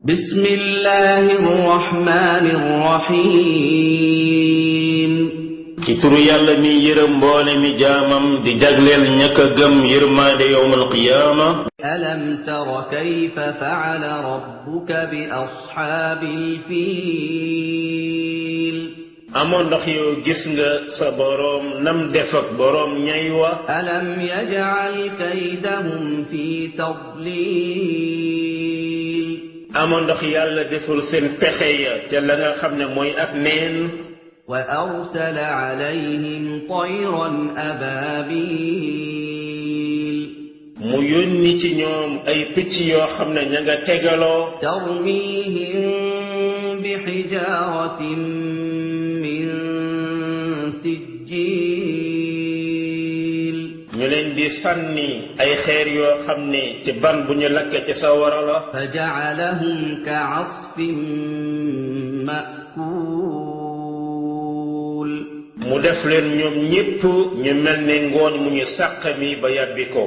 بسم الله الرحمن الرحيم ci turu yàlla mi yërëm mboole mi jaamam di jagleel ñaka gëm yërmaande yowmal qiyaama ألم تر كيف فعل ربك بأصحاب الفيل amoon ndax yow gis nga sa boroom nam def ak boroom ñay wa ألم يجعل كيدهم في تضليل amoon ndax yàlla deful seen pexe ya ca la nga xam ne mooy ak neen وأرسل عليهم طيرا أبابيل mu yónni ci ñoom ay picc yoo xam ne ña nga tegaloo ترميهم بحجارة من سجيل ñu leen di sànni ay xeer yoo xam ne ci ban bu ñu lakke ci sawara la فجعلهم كعصف مأكول mu def leen ñoom ñépp ñu mel ne ngooñ mu ñu sàq mi ba yàbbi ko